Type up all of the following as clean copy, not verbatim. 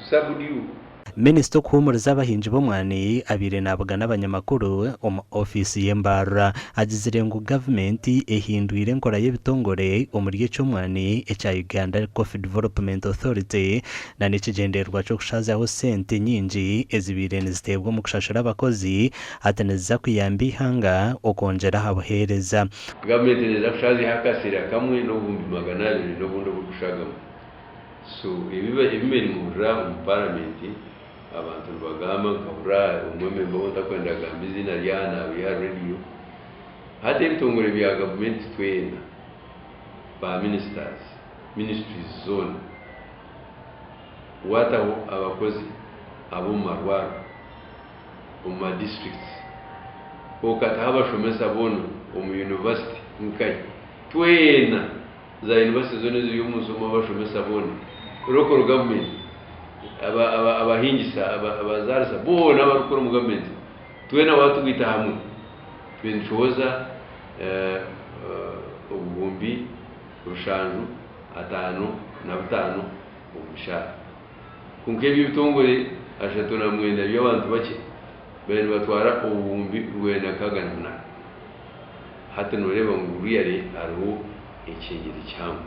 subdue. Minisita okuhuumuriza abahingi b'omwani abaire nabugana abanyamakuru omu ofiisi ye Mbarara agizire ngu gavumenti ehindwire enkora y'ebitongore omuri eky'omwani ekya Uganda Coffee Development Authority na n'ekigyendererwa ky'okushazaho sente nyingi ezibaire niziteebwa omu kushashura abakozi hati niziza kuyamba eihanga okwongyera aha buheereza. Gavumenti neeza kushaziho akasira kamwe n'obuhumbi 200 n'obundi oburikushagamu. So ebi ebi nimuhurira omu paramenti abantu nibagamba nkahurira omwe memba ou ntakwenda kugamba eiziina rye aha naabiiha aha rediyo. Hati ebitongore bya gavumenti twena, ba ministers, ministries zoona, waataho abakozi ab'omu marwariro, omu ma districts, okataho abashomesa boona omu university nkahi, twena za university zoona eziri omu nsi omu abashomesa boona, local government, abahingisa, abazaarisa boona abarikukora omu government twena waatugwita hamwe tube nitushohoza 7500 omu mushaara. Kwonka ebyo ebitongore 39 by'abantu bakye bariyo nibatwara 968. Hati nooreeba ngu really hariho ekyengyezi kihango.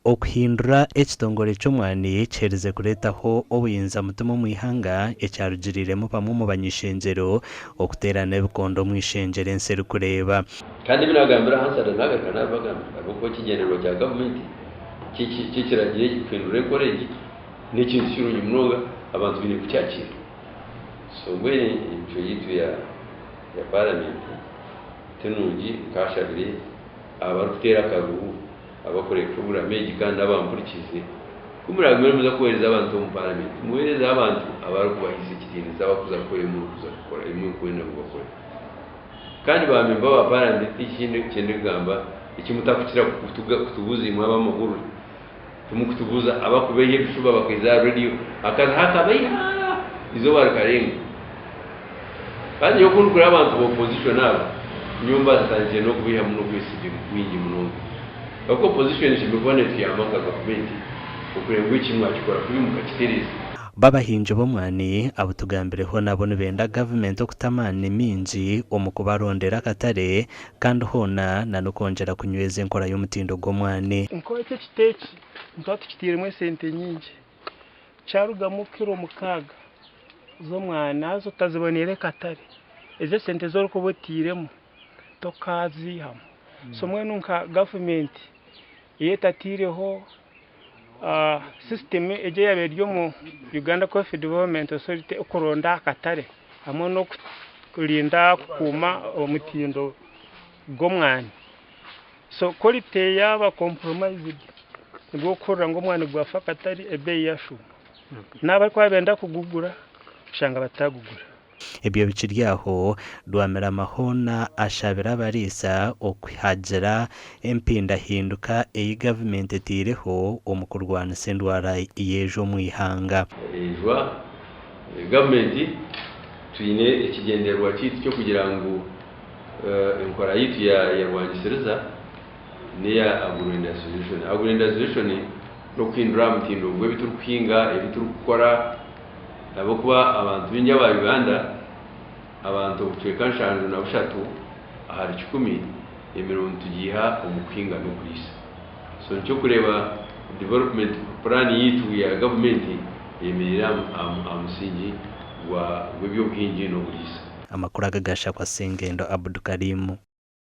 Okuhindura ekitongore ky'omwani kiherize kureetaho obuyinza mutima omu ihanga ekyarugiriiremu bamwe omu bany'ishengyero okuteerana ebikondo omu ishengyero ensi erikureeba. Kandi ebi naagambire aha nsada naagaruka naabibagambira ahabw'okuba ekigyendererwa kya gavumenti ky'ekiragiro eki kuhindura enkora egi n'ekintu kirungi munonga abantu baine kukyakiira. So mbwenu emicwe yaitu ya paramenti ti nungi nkaashabire abarikuteera akaruuru abakureba puroguraamu egi kandi n'abampurikiize, ku muraagume nimuza kuheereza abantu omu paramenti, muheereze abantu abarikubahaisa ekitiinisa abarikuza kukora ebi murikuza kukora, ebi murikwenda ngu bakore. Kandi baamemba ba paramenti ekindi eki ndikugamba eki mutarikukira kutubuuza imwe ab'amahurire, timukutubuuza abarikubeiha ebishuba bakaija aha rediyo akazaho akabeiha eizooba rikarenga. Kandi nyowe ku ndikureeba abantu ba opposition aba, nyowe mbatandikire n'okubeihamu n'obwesigye bwingi munonga. Ahabw'okuba opposition eshemereire kuba neetuyamba nka gavumenti okureeba ngu eki mwakikora kubi mukakitereeza. B'abahingi b'omwani abu tugambireho nabo nibenda gavumenti okuta amaani maingi omu kubarondera akatare kandi hoona na n'okwongyera kunyweza enkora y'omutindo gw'omwani. Nk'eki ekiteeki nituba tukitairemu esente nyingi, kyarugamu kiro mukaaga z'omwani haza otaziboneire katare, ezo esente ezi orikuba otairemu tokaaziihamu. So mbwenu nka gavumenti ei etataireho sisitemu egi eyabaire eri omu Uganda Coffee Development Authority okuronda akatare hamwe n'okurinda kukuuma omutindo gw'omwani. So quality yaaba compromised nibwo orikuhurira ngu omwani gwafa akatare ebeeyi yashuuma. N'abarikuba nibenda kugugura oshanga batagugura. Ebyo bikiri aho, Rwamirama hoona ashabire abariisa okuhagira empindahinduka ei gavumenti eteireho omu kurwanisa endwara y'eju omu ihanga. Enjwa, Gavumenti twine ekigyendererwa kyaitu ky'okugira ngu enkora yaitu ya rwangisiriza n'eya agro-industrialization. Agro-industrialization n'okuhindura aha mutindo gw'ebi turikuhinga, ebi turikukora. Ahabw'okuba abantu baingi aba Uganda, abantu obucweka 73 ahari kikumi emirimo nitugiiha omu kuhinga n'okuriisa. So nikyo orikureeba development plan yaitu ya gavumenti eyemereire aha musingi gw'eby'obuhingi n'oburiisa. Amakuru aga gashakwa Sengendo Abdukarim.